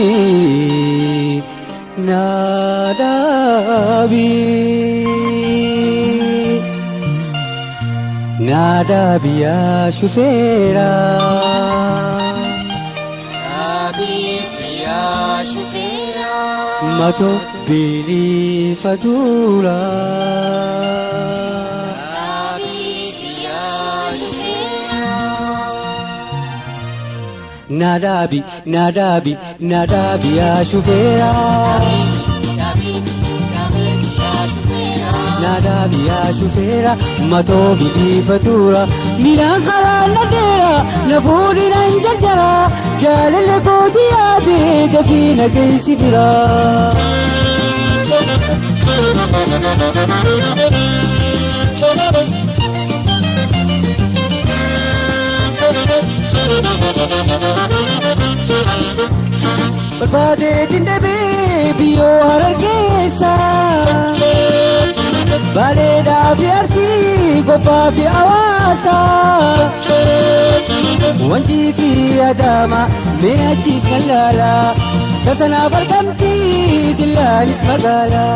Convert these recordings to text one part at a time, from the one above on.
Naadaabii naadaabii naadaabii yaa shufeera. Mato bilifatura. Naadaabii naadaabii naadaabii yaa shufeera. Naadaabii yaa shufeera matoo bilifatura. Miilaan karaa na dheera na fuudhina hin jarjara jaalalli kooti yaade dafii na geessi bira. Barbaadeetiin dhabee biyyoo harargeessa. Baaleedhaa fi Arsii Gobbaa fi Hawaasa. Wanjii fi Adaama mee achiis nan laala. Tasanaaf argamti dillaanis magaala.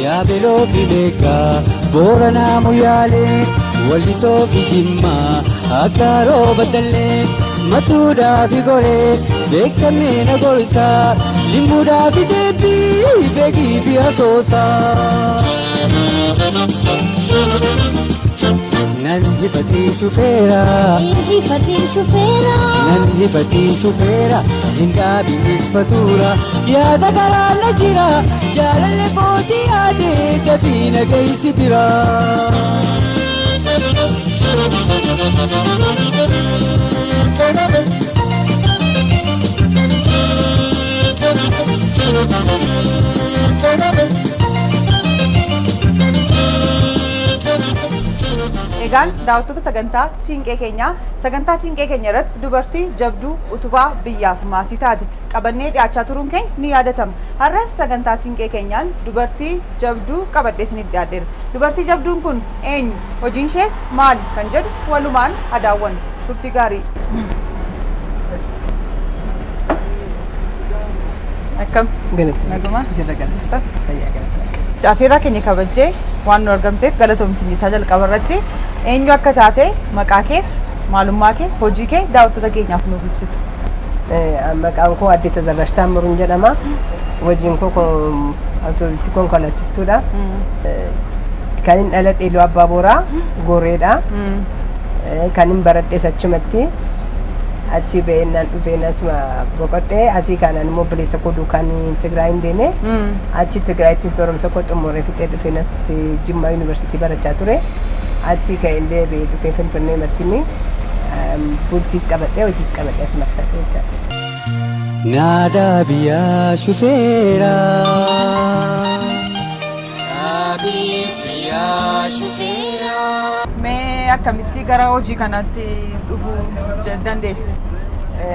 Yaabeloo fi Meegaa Booranaa Muyaalee Wallisoo fi Jimmaa akka rooba dallee Matuudhaa fi Goree beekamee na gorsaa Limmuudhaa fi Deebii Beekii fi Asoosaa. Nan hifatii shufeera. Hifatiin shufeera. Nan hifatii shufeera hin dhaabinis fatuura yaada garaa na jira jaalalli kootii yaade dafii na geessi bira. Egaan daawwattoota sagantaa siinqee keenyaa, sagantaa siinqee keenya irratti dubartii jabduu utubaa biyyaaf maatii taate qabannee dhiyaachaa turuun keenya ni yaadatama. Har'as sagantaa siinqee keenyaan dubartii jabduu qabadhee isiniif dhiyaadheera. Dubartii jabduun kun eenyu? Hojiin ishees maali? Kan jedhu walumaan haa daawwannu. Turtii gaarii. Akkam? Naguma? Jirra galata. Fayyaa galata. Afeerraa keenya kabajjee waan nu argamteef galatoomsin jechaa jalqaba irratti eenyu akka taate maqaa keef maalummaa kee hojii kee daawwattoota keenyaaf nuuf ibsita. Maqaan koo Aadde Tazarrash Taammiruun jedhama. Hojiin koo awutoobisii konkolaachistuudha. Kan hin dhaladhe Iluu Abbaa Booraa Goreedha. Kan hin baradhes achumatti. Achi ba'eennaan dhufeen asuma boqodhee asii kaanaan immoo obboleessa koo duukaan Tigraayin deeme. Achi Tigraayittis barumsa koo xumuree fixee dhufeen asitti Jimmaa Yuunivarsiitii barachaa ture. Achi ka'een deebi'ee dhufee Finfinnee mattini bultiis qabadhee hojiis qabadhee asumatti hafe jechaadha. Naadaabii yaa shufeera. Mee akkamitti gara hojii kanaatti dhufuu dandeesse?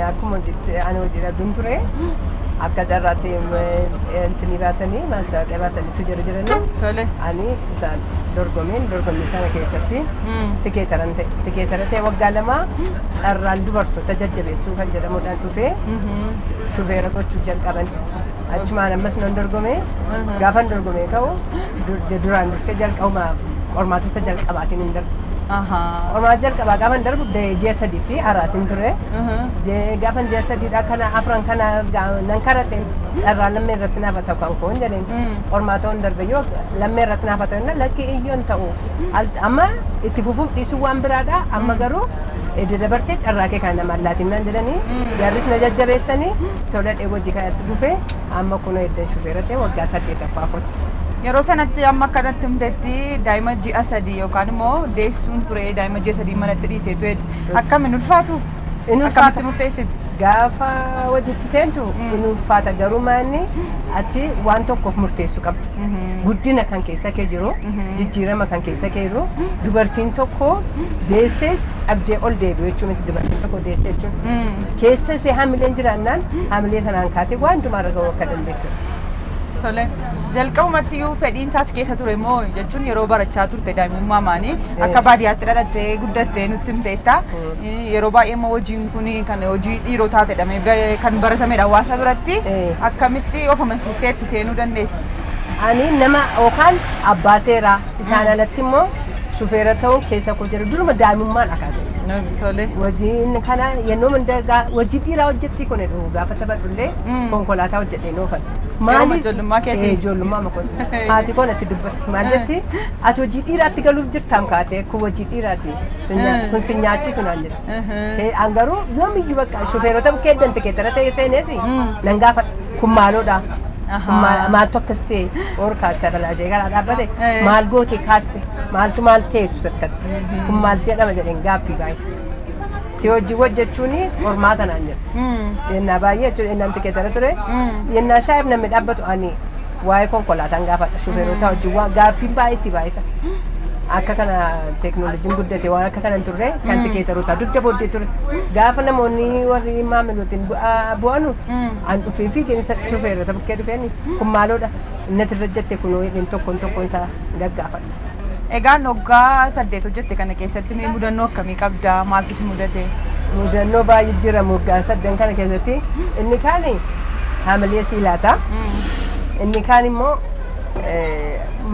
Akkuma hojiitti ani hojii dhabduun ture. Akka carraatti intini baasanii maastaawoqiyaa baasaniitu jira jiranii. Tole. Ani isaan dorgomeen dorgommii sana keessatti tikeetaran ta'e. Tikeetara ta'e waggaa 2 carraan dubartoota jajjabeessuu kan jedhamuudhaan dhufee shufeera gochuu jalqaban. Achumaan ammas nan dorgome. Gaafan dorgomee ka'u duraan dursee jalqabuma qormaata isa jalqabaatiin hin darbu. Qormaata jalqabaa gaafan darbu ji'a sadiitti araasin ture. Gaafan ji'a sadiidha kana afran kana nan karadhe carraa lammee irratti naaf haa ta'u kan koo hin jedheen. Qormaata hin darbe yoo lammee irratti naaf haa ta'u jennaan lakki iyyoon ta'u. Amma itti fufuuf dhiisuun waan biraadha. Amma garuu edda dabartee carraa kee kana namaan laatiin naan jedhanii jarris na jajjabeessanii tola dhee hojii kanatti fufee amma kunoo eddan shufeera ta'e waggaa 8ffaa kooti. Yeroo sanatti amma akkanatti himtetti daa'ima ji'a 3 yookaan immoo deessuun ture daa'ima ji'a 3 manatti dhiiseetu heddu. Akkam hin ulfaatu? Hin ulfaata. Akkamitti murteessite? Gaafa hojiitti seentu hin ulfaata garuu maanni ati waan tokkoof murteessuu qabda. Guddina kan keessa kee jiru, jijjiirama kan keessa kee jiru, dubartiin tokko deessees cabdee ol deebi'u jechuu miti dubartiin tokko deessee jechuun. Keessa ishee hamileen jiraannaan hamilee sanaan kaatee waan hundumaa irra ga'uu akka dandeessu. Tole. Jalqabumatti iyyuu fedhiin isaas keessa ture moo jechuun yeroo barachaa turte daa'imummaa maanii akka baadiyyaatti dhalattee guddattee nutti himteetta. Yeroo baay'ee immoo hojiin kun kan hojii dhiirotaa jedhamee kan baratamedha hawaasa biratti. Akkamitti of amansiistee itti seenuu dandeesse? Ani nama yookaan abbaa seeraa isaan alatti immoo shufeera ta'uun keessa koo jira, duruma daa'imummaan akaase. Tole. Hojiin kana yennoo hunda hojii dhiiraa hojjetti kun jedhu gaafa taphadhullee konkolaataa hojjedhee noofan. Yeroo ijoollummaa keetii? Ijoollummaa ma kun. Haati koo natti dubbatti, maal jetti, "Ati hojii dhiiraatti galuuf jirtaam kaatee, kun hojii dhiiraati, kun si nyaachisu," naan jetti. An garuu yoomiyyuu bakka shufeerota bukkee eddan tikeetara ta'e seenees nan gaafadha, kun maaloodha? Kun maaltu akkas ta'e, orkaa tabalaashee karaa dhaabbate, maal goote kaaste, maaltu maal ta'etu sirkatti, kun maal jedhama jedheen gaaffii baay'isa. Si hojii hojjechuun qormaata naan jedhu. Yennaa baay'ee jechuudha, yennaan tikeetara ture. Yennaa shaayiif namni dhaabbatu ani waa'ee konkolaataan gaafadha. Shufeerota hojii waan gaaffiin baay'ee itti baay'isa. Akka kana teeknooloojiin guddate waan akka kana hin turre, kan tikeetaroota dugda booddee ture. Gaafa namoonni warri maamilootiin bu'anu an dhufee fi shufeerota bukkee dhufeen, kun maaloodha? Inni irra jette kun jedheen tokkoon tokkoon isaa gaggaafadha. Egaan waggaa 8 hojjette kana keessatti mee mudannoo akkamii qabdaa? Maaltu si mudate? Mudannoo baay'ee jira waggaa 8 kana keessatti. Inni kaan haamilee sii laata. Inni kaan immoo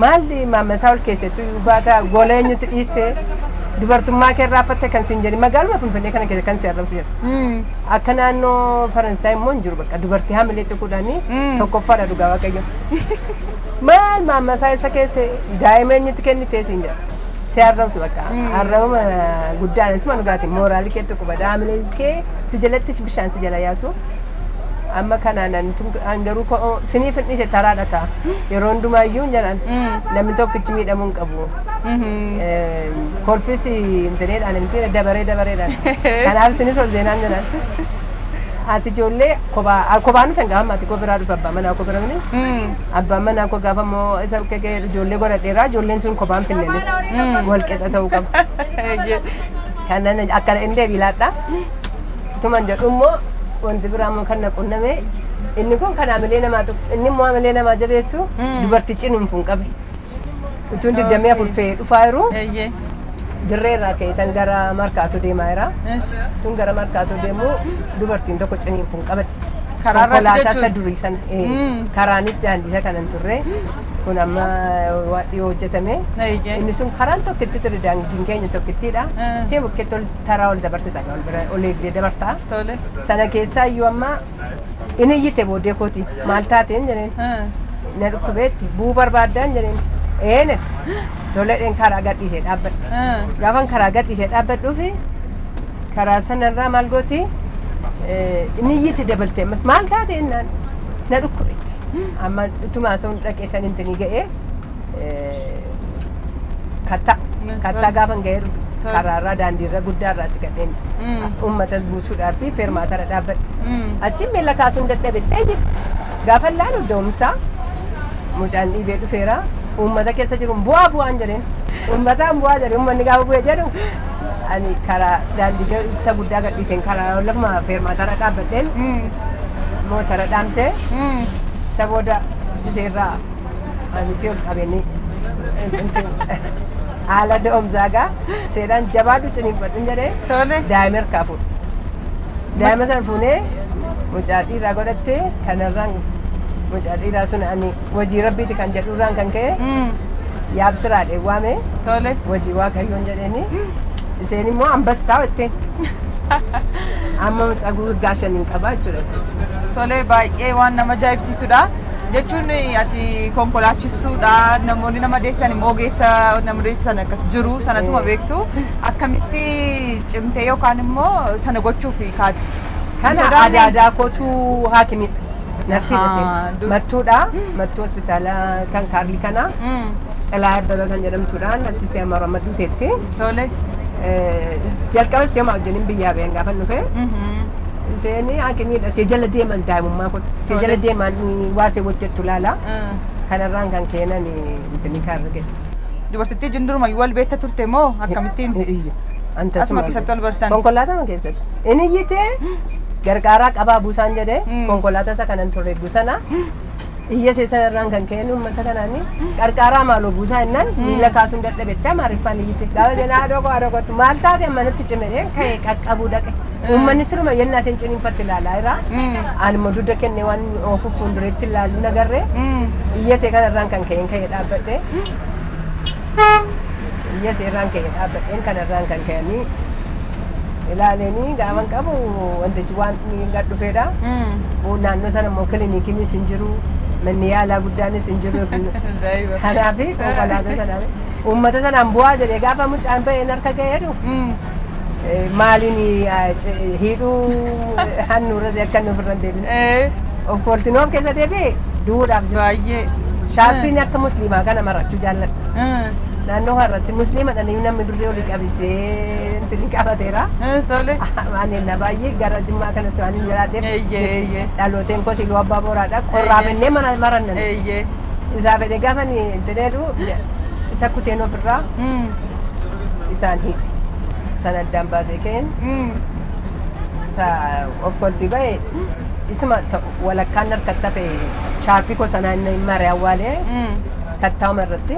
maalli maammasaa ol keessattuu baata, gola eenyutti dhiiste, dubartummaa kee irraa kan siin jedhi, magaaluma Finfinnee kana keessa kan si arrabsu jira. Akka naannoo Faransaay immoo hin jiru, bakka dubartii haamilee tuquudhaanii tokkoffaadha, dhugaa Waaqayyo. Maal maammasaa isa keessa, daa'ima eenyutti kennitee siin jedha. Si arrabsu, bakka arrabama guddaan isuma dhugaatiin mooraalii kee tuqu, haamilee kee si jalatti bishaan si jala yaasu. Amma kanaan an garuu siniif hin dhiise, taraadha kaa. Yeroo hundumaayyuu hin jedhan, namni tokkichi miidhamuu hin qabu. Kolfis intineedhaan hin dabaree dabareedhaan. Kanaaf sinis ol seenaan jedhan. Ati ijoollee kophaa kophaan dhufan, gaafa maatii koo biraa dhufe, abbaa manaa koo bira mini. Abbaan manaa koo gaafa immoo isa ijoollee godhadheeraa, ijoolleen sun kophaan finnenis wal qixa ta'uu qaba. Kanan akkana inni deebii laadha. Tuman jedhu immoo wanti biraa immoo kan na qunname, inni kun kan hamilee namaa tuqu, inni immoo hamilee namaa jabeessu, dubartii ciniinfuun qabe. Utuun 24 fe'ee dhufaa jiru dirree irraa ka'eetan gara Markaatoo deemaa jira. Tun gara Markaatoo deemu dubartiin tokko ciniinfuun qabate. Karaa irratti Konkolaataa isa jechuun. durii sana. Karaanis daandii isa kanan turre. Kun amma waan dhiyoo hojjetame. Inni sun karaan tokkitti ture, daandiin keenya tokkittiidha. See bukkeetti ol taraa ol dabarsita, ol bira ol eegdee dabarta. Sana keessaa iyyuu amma inni iyyite booddee kooti, maal taateen jedheen. Na dhukkubeetti, bu'uu barbaaddaan jedheen. Eenetti. Toledheen karaa gadhiisee dhaabbadhe. Gaafan karaa gadhiisee dhaabbadhuufi karaa sanarraa maal gooti, inni iyyite dabaltee ammas, maal taate jennaan, na dhukkubetti. Amma utuma sun dhaqeetan intinii ga'ee kattaa kattaa gaafan ga'ee karaarraa daandiirra guddaarraa si gadheen uummatas buusuudhaa fi feermaatara dhaabbadhe. Achiin miila kaasuun dadhabe ta'e jira. Gaafa laalu da'umsaa mucaan dhiibee dhufeera. Uummata keessa jiru bu'aa bu'aan jedheen. Uummataan bu'aa jedhe, uummanni gaafa bu'ee jedhu ani karaa daandii isa guddaa gadhiiseen karaa lafuma feermaatara dhaabbadheen mootara dhaamsee, isa booda iseerraa ani si ol qabeenii haala da'umsaa gaa seedhaan jabaadhu ciniinfadhu jedhee daa'ima harkaa fuudhe. Daa'ima sana fuunee mucaa dhiiraa godhattee, kanarraan mucaa dhiiraa sun ani hojii rabbiiti kan jedhurraan kan ka'e yaabsiraadhe waame. Hojii Waaqayyoon jedheeni, isheen immoo ambassaa jetteen. Amma mucaa gugaggaa shaniin qabaa jechuudha. Tole, baay'ee waan nama ajaa'ibsiisudha. Jechuun ati konkolaachistuudha, namoonni nama deessan immoo ogeessa nama deessan akkas jiru sanatuma beektu, akkamitti cimtee yookaan immoo sana gochuuf kaate? Kana Sodaanne? Adaadaa kootu haakimidha. Narsiidha isheen. Mattuudha. Mattuu hospitaala kan Kaarlii kana. Xilaa Abbabaa kan jedhamtuudha. Narsiisee amma rammaduu teetti. Jalqaba ishee wajjiniin biyyaa ba'een gaafa dhufe. Isheen haakimiidha. Ishee jala deeman daa'imummaa kootti. Ishee jala deeman waa ishee hojjettu ilaala. Kanarraan kan keenan intini kaarri ga'e. Dubartittii jindurumayyuu wal beekta turte moo akkamittiin? Iyyu. Asuma keessatti wal bartan? Konkolaataa keessatti. Inni iyyitee gargaaraa qabaa buusaan jedhee konkolaataa isa kanan turre sana Iyya see sanarraan kan ka'een uummata kanaani qarqaaraa maaloo buusaa jennaan miila kaasuun dadhabetti Amaariffaan iyyite. Gaafa jenna haadha koo haadha kootu maal taate manatti cimedhee ka'ee qaqqabuu dhaqe. Uummanni siruma yennaa isheen ciniinfatti ilaalaa jira. Ani immoo dugda kennee waan oofuuf fuuldureetti ilaallu nagarree. Iyya see kanarraan kan ka'een ka'ee dhaabbadhe. Iyya seerraan ka'ee dhaabbadheen kanarraan kan ka'anii ilaaleenii gaafan qabu wantichi waan gad dhufeedha. Naannoo sana immoo kilinikiinis hin jiru, manni yaalaa guddaanis hin jiru. Ajaa'iba. Kanaaf konkolaataa sanaaf uummata sanaan bu'aa jedhee gaafa mucaan ba'een harka ga'eedhu maaliin hidhuu handhuura akka inni ofirra hin deebine. Of kooltinoo of keessa deebi'e du'uudhaaf jira. Baay'ee. Shaarpiin akka musliimaa kana marachuu jaalladha. Naannoo har'atti musliima dhanii namni birrii olii qabisee intini qabateera. Tole. Ani na baay'ee gara Jimmaa kanas waan hin jiraadheef Eeyyee eeyyee. dhalooteen koo Iluu Abbaa Booraadha. Qorraafennee mana marannan. Isaa fedhe gaafa ni intineedu isa kuteen ofirraa isaan hiike. Sana addaan baasee ka'een isa of koltii ba'e isuma walakkaan harkatti hafe shaarpii koo sanaa inni mare awwaalee kattaa'uma irratti.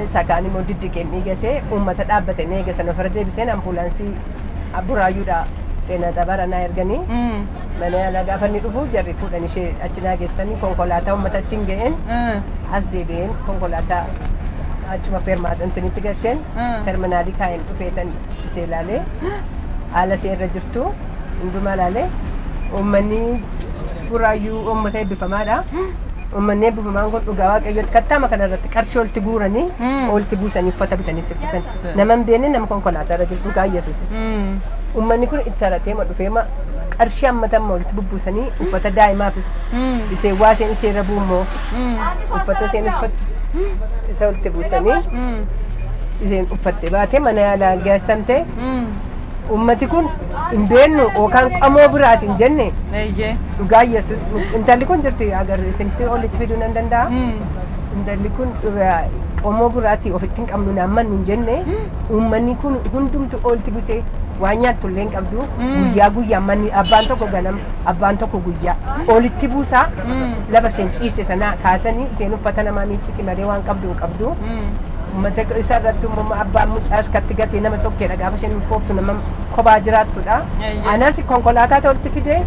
Isa kaan immoo diddiqeen dhiigasee uummata dhaabbate ni eegasan ofirra deebiseen ambulaansii Buraayyuudha xeenaa xabaara naa erganii mana yaalaa gaafa inni dhufu jarri fuudhan ishee achi naa geessanii konkolaataa uummata achi hin ga'een as deebi'een konkolaataa achuma feermaata intinitti gasheen terminaalii kaa'een dhufeetan isee ilaalee haala ishee irra jirtu hundumaa ilaalee uummanni Buraayyuu uummata eebbifamaadha. Uummanni eebbifamaan kun dhugaa Waaqayyootti kattaama kana irratti qarshii olti guuranii olti buusanii uffata bitanii itti uffisan. Nama hin beekne nama konkolaataa irra jiru dhugaa Yesuus. Uummanni kun itti haratee ma dhufee ma qarshii hammatamma walitti bubbuusanii uffata daa'imaafis isee waa isheen ishee irra bu'u immoo uffata isheen uffattu isa walitti buusanii isheen uffattee baatee mana yaalaa geessamte. Uummati kun hin beeknu yookaan qamoo biraati hin jenne dhugaa Yesuus intalli kun jirti agarsiisimti olitti fiduu nan danda'a. Intalli kun qomoo biraati ofitti hin qabnu naan mannu hin jenne uummanni kun hundumtu olti busee waan nyaattu illee hin qabdu guyyaa guyyaan manni abbaan tokko ganama abbaan tokko guyyaa olitti buusaa lafa isheen ciiste sanaa kaasanii isheen uffata namaa miicciti malee waan qabdu hin qabdu. Uummata isa irratti immoo abbaan mucaa harkatti gatee nama sokkeedha gaafa isheen ulfooftu nama kophaa jiraattudha. Anas konkolaataa walitti fidee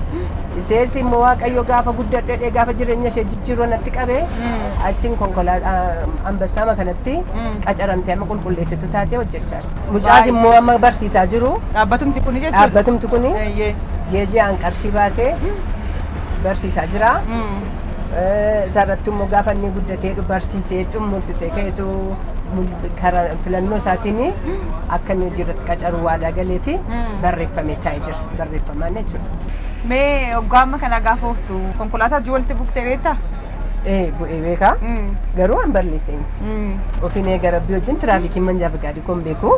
ishees immoo Waaqayyo gaafa guddadhee gaafa jireenya ishee jijjiiruu natti qabee achiin konkolaataa ambassaama kanatti qacaramtee amma qulqulleessitu taatee hojjechaa jirti. Mucaas immoo amma barsiisaa jiru. Dhaabbatumti kuni jechuudha. Dhaabbatumti kuni ji'a ji'aan qarshii baasee barsiisaa jira. Isarratti immoo gaafa inni guddatee barsiisee xumursisee ka'eetu karaa filannoo isaatiin akka inni hojii irratti qacaru waadaa galee fi barreeffamee taa'ee jira. Barreeffamaan jechuudha. Mee hoggaa amma kana gaafa ooftu konkolaataa hojii walitti buuftee beektaa? Ee bu'ee beekaa. Garuu an balleessee miti. Ofiin eega Rabbii wajjin tiraafikiin manjaa fiqaadii koon beeku.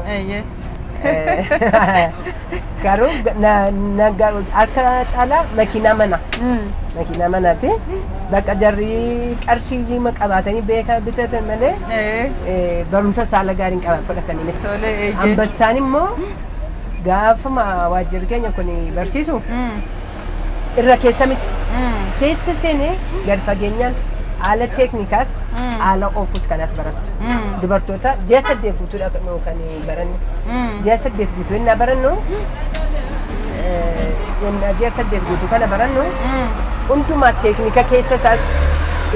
Garuu na harka caalaa makiinaa mana. Makiinaa manaati. Bakka jarri qarshii qabaatanii beekaa bitatan malee barumsa saala gaariin qaban fudhatanii miti. Tole eeyyee. Ambassaan immoo gaafuma waajjirri keenya kun barsiisu irra keessa miti. Keessa seenee gad fageenyaan haala teeknikaas haala oofuus kanatti barattu. Dubartoota ji'a 8 guutuudha kan barannu. Ji'a 8 guutuu innaa barannu innaa ji'a 8 guutuu kana barannu hundumaa teeknika keessa isaas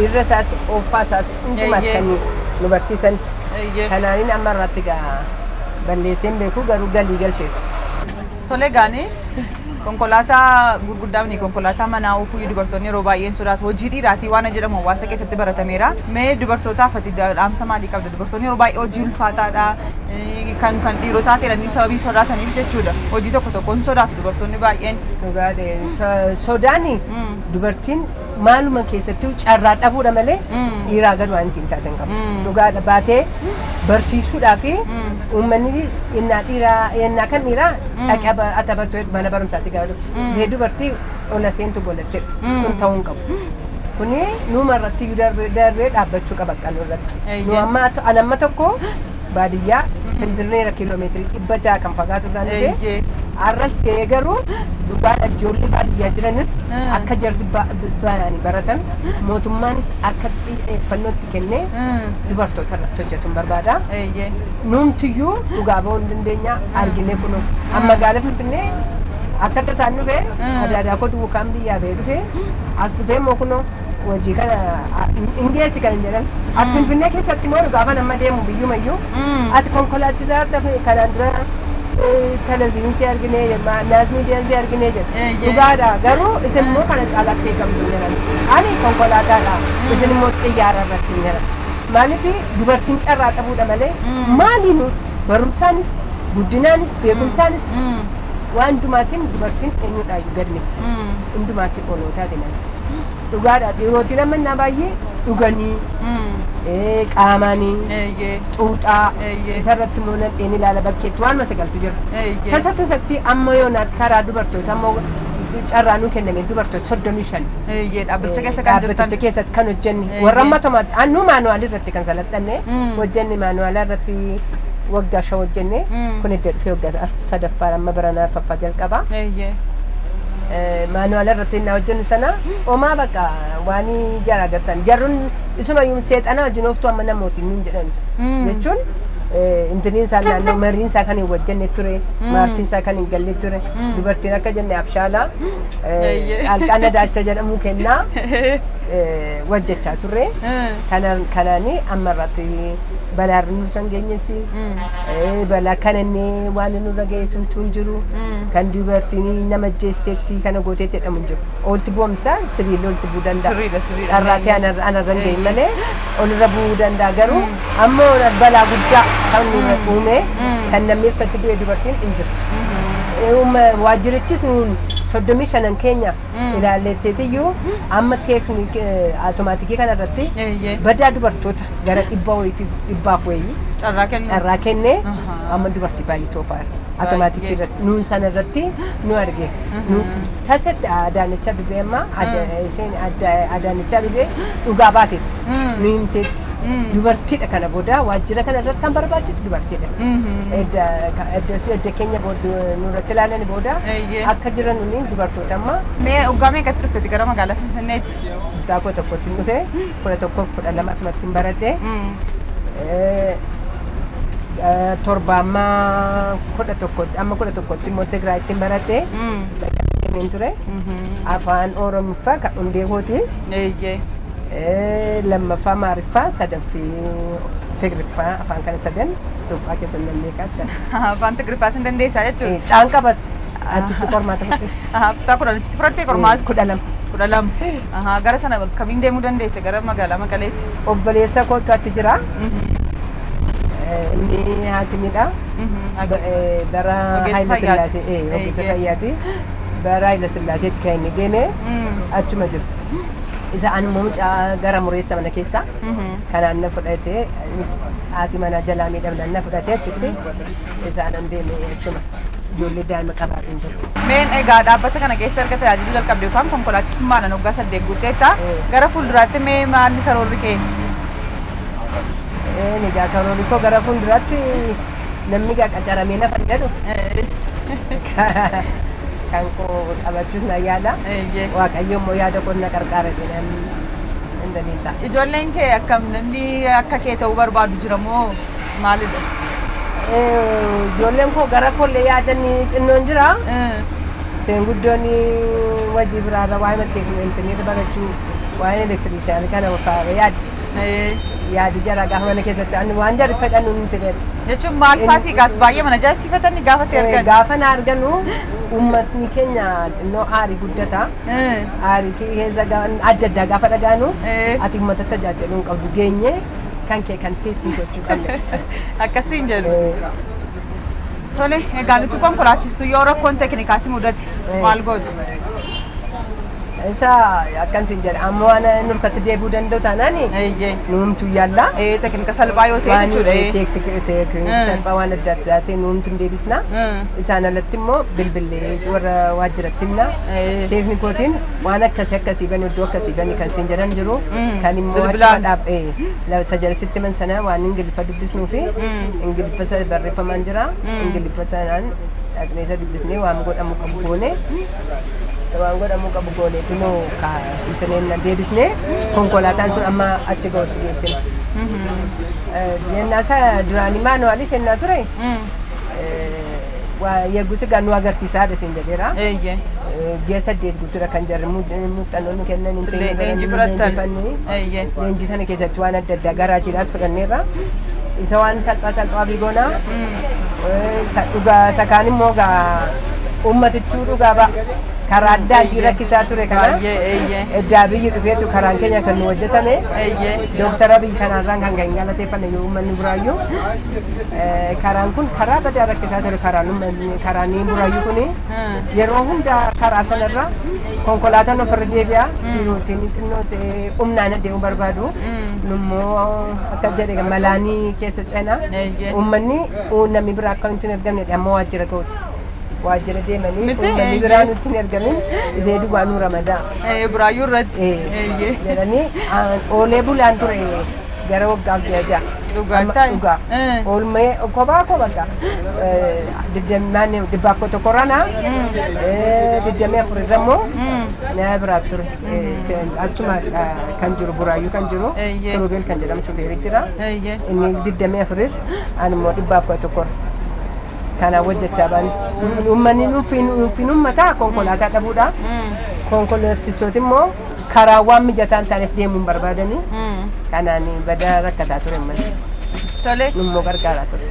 irra isaas ooffaa isaas hundumaa kan nu barsiisan. Kanaanin amma irratti gaa balleesseen beeku garuu galii galcheetu. Tole gaanii konkolaataa gurguddaa miti konkolaataa manaa oofuu dubartoonni yeroo baay'een sodaatu hojii dhiiraatii waan jedhamu hawaasa keessatti baratameera. Mee dubartootaaf ati dhaamsa maalii qabda? Dubartoonni yeroo baay'ee hojii ulfaataadha kan dhiirotaa ta'anii sababii sodaataniif jechuudha. Hojii tokko tokkoon sodaatu dubartoonni baay'een. Dhugaadha. Sodaani dubartiin maaluma keessattuu carraa dhabuudha malee dhiiraa gad waan ittiin taatan qabu. Dhugaadha baatee barsiisuudhaa fi uummanni innaa dhiiraa innaa kan dhiiraa dhaqee atabatu mana barumsaatti gaafa dhufu. Ishee dubartii ola seentu golattedha. Kun ta'uu hin qabu. Kuni nuuma irratti iyyuu darbee dhaabbachuu qaba qaluu irratti. Nu amma an amma tokko baadiyyaa Finfinneera kiiloomeetirii 600 kan fagaatu irraan dhufee Har'as ga'ee garuu dhugaadha, ijoollee baadiyyaa jiranis akka jarri baananii baratan, mootummaanis akka xiyyeeffannootti kennee dubartoota irratti hojjetu hin barbaada. Nuumtiyyuu dhugaa ba'uu hin dandeenya, argine kunoo. Amma magaalaa Finfinnee akka tasaan dhufee, adaadaa koo duukaan biyyaa ba'ee dhufee, as dhufee immoo kunoo hojii kana hin geessi kan hin jedhan. Ati Finfinnee keessatti immoo gaafa nama deemu biyyumayyuu ati konkolaachisaa kanaan dura televezyiinii si argine, mass miidiyaan si argine jedhu. Dhugaadha, garuu isin immoo kana caalaatti eegamtu jedhan. Ani konkolaataadha, isin immoo xiyyaara irratti hin jedhan. Maaliif dubartiin carraa qabuudha malee, maaliinu barumsaanis, guddinaanis, beekumsaanis, waan hundumaatiin dubartiin eenyudhaayyuu gad miti. Hundumaatiin olootaati malee. Dhugaadha, dhiirootiin amma baay'ee dhuganii, qaamaanii, xuuxaa, isarratti immoo nadheen ilaala, bakkeetti waan masagaltu jira. Tasa tasatti amma yoonaatti karaa dubartoota ammoo carraa nuu kenname, dubartoota 35. Dhaabbaticha keessa kan jirtan. Dhaabbaticha keessatti kan hojjenne. Warra amma tomaati annuu manual irratti kan salaxanne hojjenne, manual irratti waggaa 5 hojjenne. Kun edda dhufee waggaa sadaffaa, amma baranaa arfaffaa jalqaba. Manual irratti innaa hojjennu sana homaa bakka waan jara agartan, jarruun isumayyuu seexana wajjin ooftuu amma namootiin nuun jedhamtu jechuun, intiniin isaa naannoo mariin isaa kan hin hojjenne ture, maarshiin isaa kan hin galle ture. Dubartiin akka jenne abshaalaa alqaan nadaachisa jedhamuu kennaa hojjechaa turre. Kanaani amma irratti balaa nurra hin geenyes, balaa kanannee waan nurra ga'e suntu hin jiru. Kan dubartiin nama ajjeesteetti, kana gooteetti jedhamu hin jiru. Olti bu'umsa sibiilli olti bu'uu danda'a. Sirriidha, sirriidha. Carraatii anarra hin geenye malee olirra bu'uu danda'a, garuu amma balaa guddaa kan nurra uume, kan namni irratti du'e dubartiin hin jirtu. Waajjirichis nuun 35n keenya ilaalleetteetiyyuu amma teeknik automaatikii kanarratti badaa dubartoota gara 100 wayiitiif, 100f wayii Carraa kennu. Carraa kennee amma dubartii baay'ee toofaa automaatikii irratti nuun sana irratti nu arge. Nu tasatti Adaanech Abeebee, amma isheen Adaanech Abeebee dhugaa baatetti nu himteetti. Dubartiidha, kana booda waajjira kana irratti kan barbaachisu dubartiidha. Edda keenya booda nurratti ilaalani booda akka jiran nuni dubartoota amma. Mee waggaa meeqatti dhufteti gara magaalaa Finfinneetti? Kutaa koo tokkotti hin dhufe, 11f 12 asumatti hin baradhe. 7 amma 11, amma 11tti immoo Tigraayitti hin baradhe. Deemeen ture. Afaan Oromiffaa kan hundee kooti. Lammaffaa Amaariffaa, sadaffii Tigriffaa, afaan kana sadan Itoophiyaa keessatti nan beekaa jechaadha. Afaan Tigriffaa sin dandeessaa jechuudha. Caan qabas achitti qormaata fudhe. Kutaa 10 achitti fudhattee qormaata? 12. 12. Gara sana kamiin deemuu dandeesse, gara magaalaa Maqaleetti? Obboleessa kootu achi jira. Inni haakimidha. Bara Ogeessa Haayila fayyaati. Sillaasee, ogeessa fayyaati. Bara Haayila Sillaaseetti kan inni deeme, achuma jiru. Isa an immoo mucaa gara mureessa mana keessa. Kanaan na fudhatee, haati manaa jalaa miidhamnaan na fudhatee achitti isaanan deeme achuma. Ijoollee daa'ima qabaatiin jiru. Meen egaa dhaabbata kana keessa erga tajaajiluu jalqabde yookaan konkolaachisummaadhaan waggaa 8 guutteetta. Gara fuulduraatti mee maalli karoorri kee? Een egaa karoorri koo gara fuulduraatti, namni egaa qacaramee lafa hin jedhu, kan koo qabachuus na yaada. Waaqayyo immoo yaada koo na qarqaara jedhan hin dandeetta. Ijoolleen kee akkam, namni akka kee ta'uu barbaadu jira moo maalidha? Ijoolleen koo gara koollee yaadan xinnoon jira. Isheen guddoon hojii biraarra waa'ee teekinooloojii barachuu, waa'ee electrician kana fa'aa yaaddi. Yaadi jara gaafa mana keessatti ani waan jarri fedhan nuti jedhu. Jechuun maal fa'aa sii kaasu, baay'ee mana ajaa'ibsiifatanii gaafa si argan? Gaafa na arganu uummatni keenya xinnoo aarii guddata. Aarii keessa adda addaa gaafa dhagaanu, ati uummata tajaajiluu hin qabdu, geenye kan kee kan teessii gochuu qabne. Akkasiin jedhu. Tole, egaa nuti konkolaachistu yoo rakkoon teeknikaa si mudate maal gootu? Isa akkan siin jedha, amma waan nurkatti deebi'uu danda'u taanaan nuumtu yaalla. Teeknika salphaa yoo ta'e jechuudha. Teeknika salphaa waan adda addaa ta'e nuumtu hin deebisna. Isaan alatti immoo bilbillee warra waajjiratti himna. Teeknikootiin waan akkasii akkasii bani, iddoo akkasii bani kan siin jedhan jiru. Kan immoo achuma dhaab isa jalasitti himan sana waan Ingiliffa dubbisnuu fi Ingiliffa barreeffamaan jira. Ingiliffa sanaan Dhaqnee isa dubbisnee waan godhamu qabu goone. Waan godhamuu qabu gooneetu nu intineen deebisnee konkolaataan sun amma achi ga'utti geessine. Jennaa isa duraanii manual sennaa ture. Yeeggusi gaa nu agarsiisaadha siin jedheera. Ji'a 8 guutuudha kan jarri muuxannoo nu kennan hin Sillee ta'in leenjii barannee fudhattan. leenjifannee. Leenjii sana keessatti waan adda addaa garaajiidhaas fudhanneerra. Isa waan salphaa salphaa bigoonaa. Isa dhugaa isa kaan immoo gaa uummatichuu dhugaa ba'a. Karaa daandii rakkisaa ture kana. Baay'ee eeyyee. Eddaa biyyi dhufeetu karaan keenya kan nu hojjetame. Dooktar Abiy kanaarraan kan kan galateeffanne yoo uummanni Buraayyuu. Karaan kun karaa badaa rakkisaa ture, karaan uummanni karaan Buraayyuu kuni yeroo hundaa karaa sanarra konkolaataan ofirra deebi'a. Dhiirotiin xinnoo humnaan adeemuu barbaadu. Nummoo akka jedhe malaanii keessa ceena. Uummanni namni biraa akka nutti hin argamne amma waajjira ga'utti. Waajjira deemanii Miti? uummanni biraa nutti hin argamin isee duwwaa nu ramadaa. Buraayyuu irratti. Jedhanii oolee bulaan ture gara waggaaf ji'a 6. Dhugaa Amma ta'i. dhugaa. Oolmee kophaa koo bakka digdammaan 101 rana 24 irra immoo nama biraa ture. Achuma kan jiru Buraayyuu kan jiru Kirubeel kan jedhamu shufeerii jira. Inni 24 ani immoo 111. Kanaan hojjechaa baane. Uummanni nuufin uummataa konkolaataa dhabuudha. Konkolaachistooti immoo karaa waan mijataa hin taaneef deemuu hin barbaadanii. Kanaan badaa rakkataa ture uummanni. Tole. Immoo gargaaraa ture.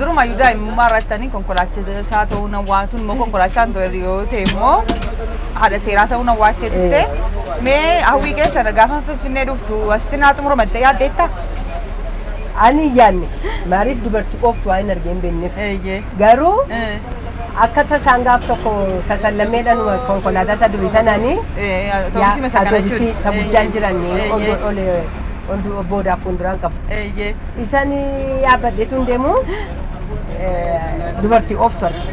Durumayyuu daa'imummaa irrattanii konkolaachisaa ta'uu nan waatuun immoo konkolaachisaan ta'e yoo ta'e immoo haadha seeraa ta'uu nan waattee turte. Mee hawwii keessa gaafa Finfinnee dhuftu asitti naa xumuramattee yaaddeetta? Ani hin yaadne, maaliif dubartii ooftu waan hin argee hin beekneef. Garuu akka tasaan gaaf tokko sasallameedhaan konkolaataa isa durii sanaanii Atoobisii masa kana atoobisii jechuudha. isa guddaan jiran ol ol boodaaf fuulduraan qabu. Isaan yaabbadheetu hin deemu dubartii ooftu arge.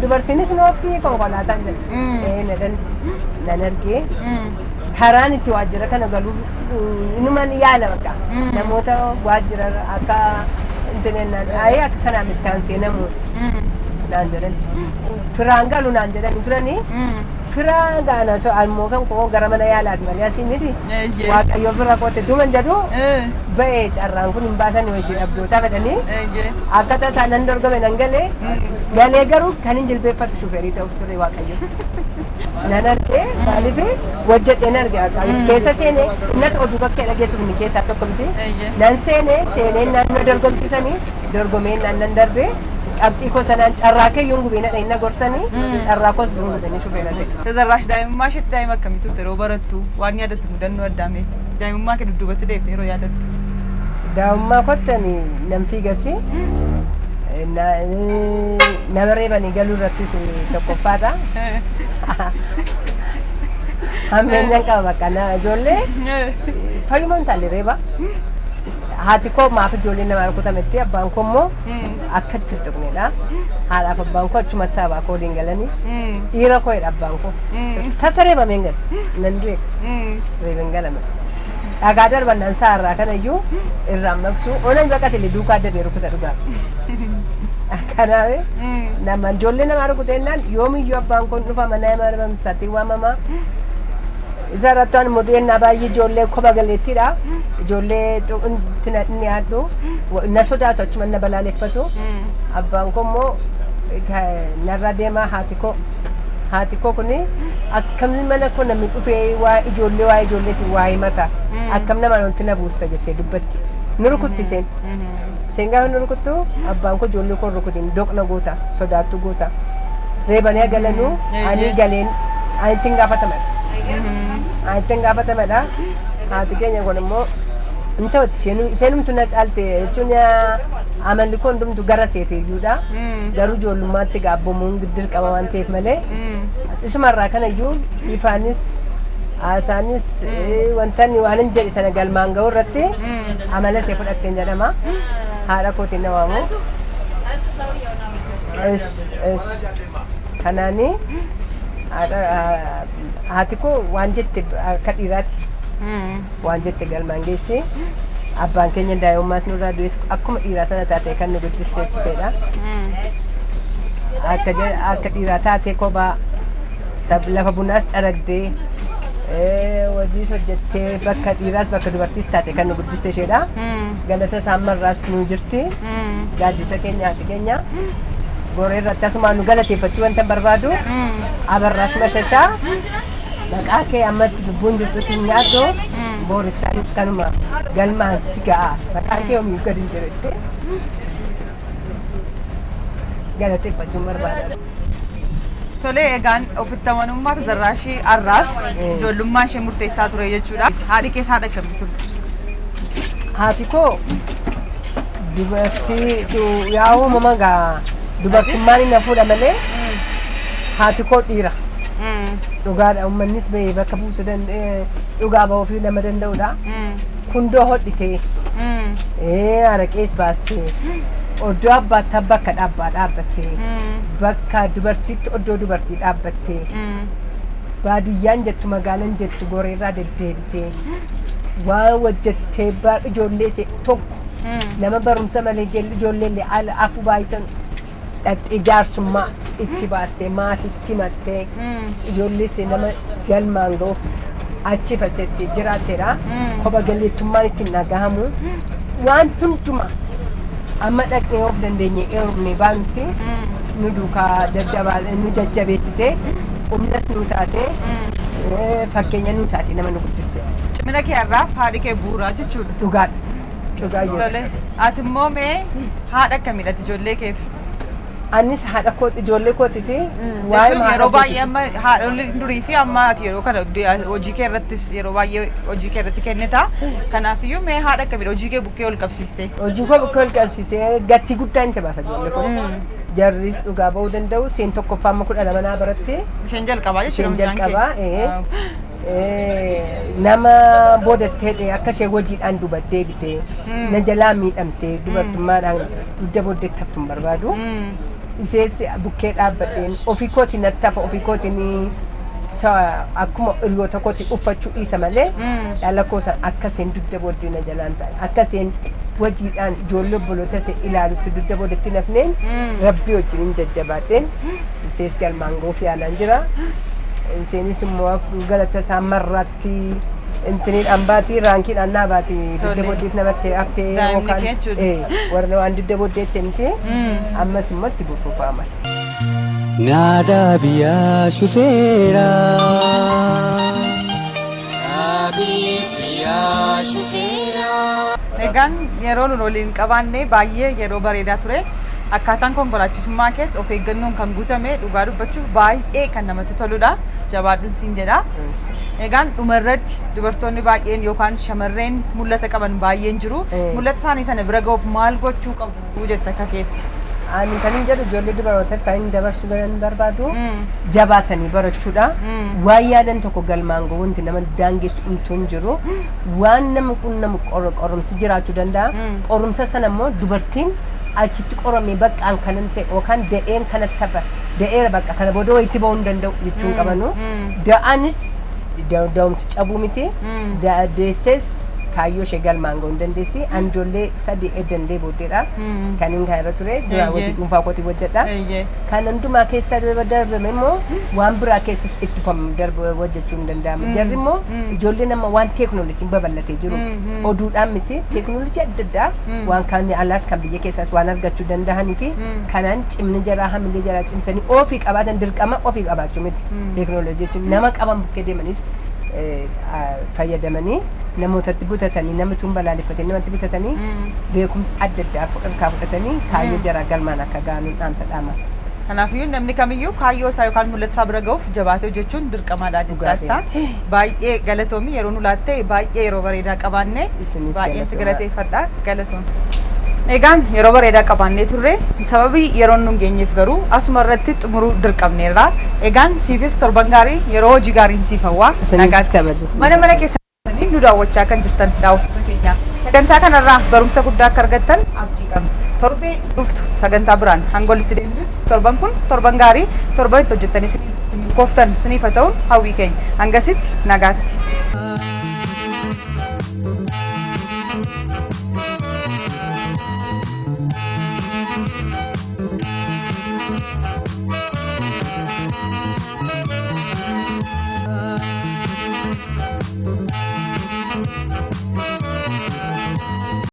Dubartiinis nu oofti konkolaataan jedhe. Nan nan argee karaan itti waajjira kana galuuf inuman yaala bakka namoota waajjira akka intinennaan ayee akka kanaa miti kan seenamu naan jedhan, firaan galu naan jedhanii turanii, fira gaana so ammoo kan koo gara mana yaalaati malee asii miti. Waaqayyo fira qote tuman jedhu ba'ee carraan kun hin baasan hojii dhabdootaa fedhanii akka tasaa nan dorgome, nan galee. Galee garuu kan hin jilbeeffadhu shufeerii ta'uuf ture. Waaqayyo nan argee, maaliif hojjedheen arge akka keessa seenee innatti oduu bakkee dhageessuuf inni keessaa tokko miti. Nan seenee seenee naannoo dorgomsiisanii dorgomee nan darbee, qabxii koo sanaan carraa keeyyuun gubee na na gorsanii carraa koos duun gubanii shufeera ta'e. Tazarraash, daa'imummaa isheetti daa'ima akkamii turte yeroo barattu? Waan yaadattu mudannoo addaame daa'imummaa kee dudduubatti deebitee yeroo yaadattu. Daa'imummaa kootti ani nan fiigasi. Nama reebanii galuu irrattis tokkoffaadha. Hammeenyaan qaba bakka na ijoollee fayyuma hin taane reeba. Haati koo maaf ijoolleen namaa rukutametti, abbaan koo immoo akka itti hin tuqnedha. Haadhaaf abbaan koo achuma sabaa koo waliin galanii dhiira koo jedha abbaan koo. Tasa reebameen gala. Nan du'e reebeen galame. Dhagaa darbannaan saarraa kanayyuu irraan maqsu onan baqate illee duukaa dabee rukuta dhugaa. Kanaaf nama ijoollee namaa rukuteennaan yoomiyyuu abbaan kun dhufa mana mana barumsaatti waamama. Isa irratti waan immoo xinnaa baay'ee ijoollee koba galeettiidha. Ijoollee itti na yaaddu na sodaatu, achuma na balaaleffatu. Abbaan koo immoo narra deemaa, haati koo kuni akkam mana koo namni dhufee waa ijoollee waa ijoolleetiin waa himata, akkam namaan wanti na buusta jettee dubbatti. Nu rukutti seen. Seen gaafa nu rukuttu abbaan koo ijoollee koo rukutiin doqna goota, sodaattu goota. Reebanii galanuu ani galeen ani ittiin gaafatamadha. Ani ittiin gaafatamadha. Haati keenya kun immoo hin ta'utti isheenumtu na caalte jechuun amalli koo hundumtu gara seete iyyuudha. Garuu ijoollummaatti gaabbomuun dirqama waan ta'eef malee isumarraa kana iyyuu ifaanis haasaanis wanta inni waan hin jedhe sana galmaan ga'u irratti amala ishee fudhatteen jedhama. Haadha kootiin na waamu. Ish ish. Kanaani haati koo waan jette akka dhiiraatti waan jette galmaan geessi. Abbaan keenya daa'imummaatti nurraa du'es akkuma dhiiraa sana taatee kan nu guddisteessiseedha. Akka dhiiraa taatee kophaa lafa bunaas caragdee hojiis hojjettee bakka dhiiraas bakka dubartiis taate kan nu guddiste isheedha. Galata isaan marraas nu jirti. Gaaddisa keenya haati keenya. Goree irratti asumaan nu galateeffachuu wanta barbaadu. Abarraash Mashashaa maqaa kee ammatti lubbuun jirtutti hin nyaaddu. Boorisaanis kanuma galmaan si ga'a. Maqaa kee yoomiyyuu gadi hin jiretti. Galateeffachuun barbaada. Tolee, egaan ofitti amanummaa Tazarraashii har'aaf ijoollummaan ishee murteessaa ture jechuudha. Haadhi keessa haadha akkamii turte? Haati koo dubartii yaa uumama gaa dubartummaan hin hafuudha malee haati koo dhiira. Dhugaadha, uummannis bahee bakka buusuu danda'e dhugaa bahuu fi nama danda'udha. Kundoo hodhitee araqees baastee oddoo abbaatti bakka dhaabbaa dhaabbattee bakka dubartiitti oddoo dubartii dhaabbattee baadiyyaan jettu magaalaan jettu goreerraa deddeebitee waan hojjettee ijoollee ishee tokko nama barumsa malee ijoollee illee ala afur baay'isan dhaqxee jaarsummaa itti baastee maatitti himattee ijoollee ishee nama galmaan ga'uuf achi fasetti jiraatteedha. Kopha galeettummaan ittiin dhagahamu waan hundumaa amma dhaqnee of dandeenye heerumnee baanutti nu duukaa nu jajjabeessitee humnas nu taate, fakkeenya nu taate, nama nu guddiste. Cimina kee har'aaf haadhi kee bu'uuraa jechuudha. Dhugaadha. Dhugaa jiru. Tole, ati immoo mee haadha akkamiidha ijoollee keef? Anis haadha koo ijoollee kootii fi Jechuun yeroo baay'ee amma haadholiin durii fi amma ati yeroo kana hojii kee irrattis yeroo baay'ee hojii kee irratti kennita. Kanaafiyyuu mee haadha akkamiidha hojii kee bukkee ol qabsiiste? Hojii koo bukkee ol qabsiisee gatii guddaa inni baasa ijoollee koo. Jarris dhugaa ba'uu danda'u. Seen tokkoffaa amma 12 naa baratte. Isheen jalqabaa jechuudha Isheen mucaan kee. jalqabaa. Nama boodattee akka ishee hojiidhaan dubattee bitee na jalaa miidhamtee dubartummaadhaan dugda booddeetti haftu hin barbaadu. Isees bukkee dhaabbadheen ofii kootiin natti hafa, ofii kootiin akkuma hiriyoota kootiin uffachuu dhiisa malee dhala koo san akka isheen dugda booddee na jalaan ta'e akka isheen hojiidhaan ijoollee obboloota ishee ilaalutti dugda booddeetti nafneen rabbii wajjin hin jajjabaadheen isees galmaan ga'uuf yaalaan jira. Isheenis immoo galata isaa marraatti intiniidhaan baati, raankiidhaan naa baati, dugda booddeetti namatti haftee Daa'imni kee jechuudha. Warra waan dugda booddeetti miti ammas immoo itti fufuufaa mala. Naadaa biyyaa shufeera. Egaan yeroo nun waliin qabaanne baay'ee yeroo bareedaa ture. Akkaataan konkolaachisummaa keessa of eeggannoon kan guutame dhugaa dubbachuuf baay'ee kan namatti toludha. Jabaadhuun siin jedha. Egaan dhumarratti dubartoonni baay'een yookaan shamarreen mul'ata qaban baay'een jiru. Mul'ata isaanii sana bira ga'uuf maal gochuu qabu jetta akka keetti? Ani kan hin jedhu ijoollee dubarootaaf kan hin dabarsuu kan barbaadu jabaatanii barachuudha. Waan yaadan tokko galmaan ga'u wanti nama daangessu umtuu hin jiru. Waan nama qunnamu qorumsi jiraachuu danda'a. Qorumsa sana immoo dubartiin achitti qoramee baqqaan kanan ta'e yookaan da'een kanatti hafa da'eera bakka kana booda wayitti ba'uu hin danda'u jechuun qabanu. Da'anis da'umsi cabuu miti. Deesses kaayyoo ishee galmaan ga'uu hin dandeessi. Ani ijoollee sadii eddandee booddeedha. Kan inni kan irra ture dura hojii dhuunfaa kootii hojjedha. Kan hundumaa keessa darbame immoo waan biraa keessas itti darbe hojjechuu hin danda'amu. Jarri immoo ijoollee nama waan teeknooloojiin babal'atee jiruuf oduudhaan miti teeknooloojii adda addaa waan kan alaas kan biyya keessaas waan argachuu danda'anii fi kanaan cimni jaraa hamilee jaraa cimsanii ofii qabaatan dirqama ofii qabaachuu miti. Teeknooloojii jechuun nama qaban bukkee deemanis fayyadamanii namootatti butatanii nama tun balaaleffatanii namatti butatanii beekumsa adda addaa harkaa fudhatanii kaayyoo jaraa galmaan akka ga'anuun dhaamsa dhaama. Kanaafiyyuu namni kamiyyuu kaayyoo isaa yookaan mul'ata isaa bira ga'uuf jabaatee hojjechuun dirqamaadha jechaa jirta. Baay'ee galatoomi, yeroo nu laatte baay'ee yeroo bareedaa qabaanne Isinis baay'een si galatoomaa. galateeffadha. Galatoom. Egaan yeroo bareedaa qabaannee turre, sababii yeroon nu hin geenyeef garuu asuma irratti xumuruu dirqamneerra. Egaan siifis torban gaarii, yeroo hojii gaariin siif hawwaa. Isinis Nagaatti. kabajis. Mana mana keessanii nu daawwachaa kan jirtan daawwattoota keenya. Sagantaa kanarraa barumsa guddaa akka argattan abdii qabna. Torbee dhuftu sagantaa biraan hanga walitti deebinutti torban kun torban gaarii, torban itti hojjettanii isiniif kooftan isiniif haa ta'uun hawwii keenya. Hangasitti nagaatti. Thank you.